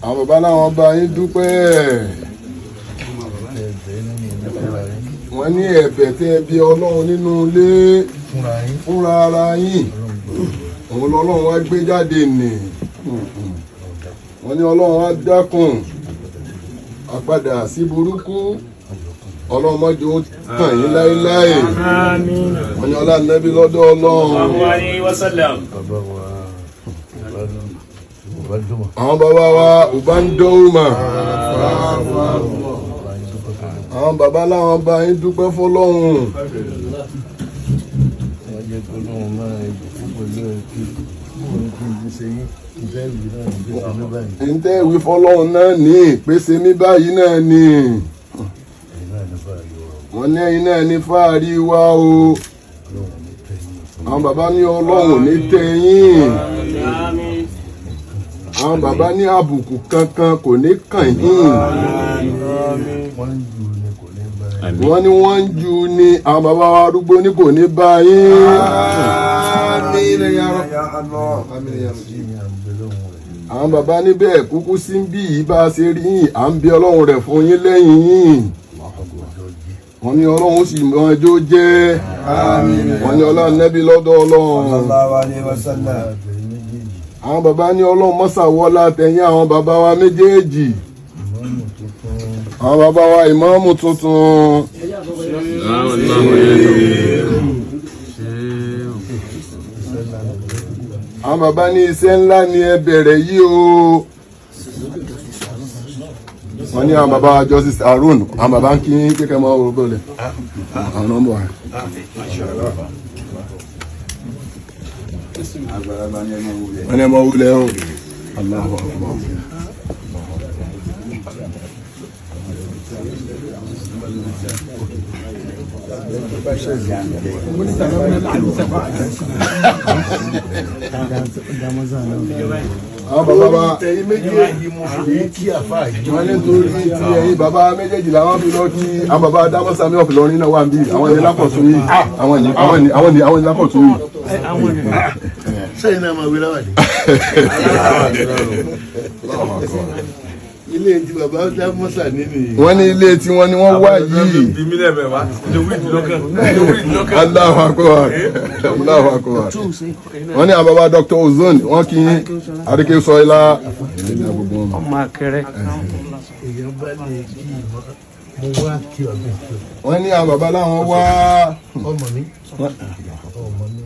Àwọn bàbá láwọn bá yín dúpẹ́. Wọ́n ní ẹ̀bẹ̀ tẹ́ ẹ bí Ọlọ́run nínú ilé fúnra ara yín, òun lọ́lọ́run wá gbé jáde nì. Wọ́n ní Ọlọ́run wá dákun, àpadà sí burúkú, Ọlọ́run mọ́jọ́ ó kàn yín láéláé. Wọ́n ní ọlá nẹ́bí lọ́dọ̀ Ọlọ́run. Alayhi wa sallam. Àwọn bàbá wa Ubandoma, àwọn bàbá láwọn bá yín dúpẹ́ fọ́lọ́run. Wọ́n jẹ́ kó lóun máa jòkó pẹ̀lú ẹ kí bóun kí n ti ṣe yín ìfẹ́ ìwé náà ní gbèsè ní báyìí. Ntẹ́ ìwé fọ́lọ́run náà ní ìpèsè mi báyìí náà ní. Ẹ̀yin náà ní báyìí wà o. Wọ́n ní ẹ̀yin náà ní fáàrí wa o. Ọlọ́run ní tẹ̀yìn. Àwọn bàbá ní Ọlọ́run ò ní tẹ́ yín. Àmín. Àwọn bàbá ní àbùkù kankan kò ní kàn yín. Wọ́n ń ju ni kò ní bá ẹ. Wọ́n ní wọ́n ń ju ni, àwọn bàbá wa arúgbó ní kò ní bá yín. Àmín ya Rabbi. Sí ni à ń bẹ lọ́wọ́ rẹ̀. Àwọn bàbá níbẹ̀ kúkú sí bí yìí bá a ṣe rí yín, à ń bí Ọlọ́run rẹ̀ fún yín lẹ́yìn yín. Ọjọ́ jí. Wọ́n ní Ọlọ́run ó sì mọ ẹjọ́ jẹ́. Wọ́n ní Ọlọ́run nẹ́bí lọ́dọ̀ Ọlọ́run. Sallallahu alayhi wa sallam. Àtẹ̀yìn méjèèjì. Àwọn bàbá ní Ọlọ́run mọ́sàwọ́lá tẹ̀yìn àwọn bàbá wa méjèèjì. Ìmọ̀ọ́mù tuntun. Àwọn bàbá wa ìmáàmù tuntun. Iṣẹ́ ńlá ló bẹ̀rẹ̀. Àwọn bàbá ní iṣẹ́ ńlá ni ẹ bẹ̀rẹ̀ yìí o. Wọ́n ní àwọn bàbá wa Justice Harun, àwọn bàbá ń kí kékeré mọ́ orúkọ rẹ̀, àwọn nọ́mbà wa. Àgbàlagbà ni ẹ máa wulẹ̀. Wọ́n ní ẹ mọ́ wulẹ̀ o. Allahu Akbar. Àwọn bàbá wa Tẹ̀yìn méjèèjì mo fi lè kí àfa yìí. Wọ́n ní torí ti ẹ̀yin bàbá méjèèjì làwọn fi lọ kí àwọn bàbá Dámọ́sàmí of Ìlọrin náà wà ń bí. Àwọn ní lákọ̀tún yìí, àwọn ní, àwọn ní, àwọn ní, àwọn ní lákọ̀tún yìí. Sẹ́yìn náà máa wí láwàdí. Ilé tí bàbá Dámọ́sà nínú yìí. Wọ́n ní ilé tí wọ́n ní wọ́n wá yìí. Allahu Akbar, Allahu Akbar. Wọ́n ní àwọn bàbá Dr. Ozone, wọ́n kí àríkè sọ ilá. Ọmọ akẹrẹ. Èèyàn bá lè kí ìmọ̀ mo wá kí ọ̀gbìn. Wọ́n ní àwọn bàbá láwọn wá. Ọmọ mi. Ọmọ mi.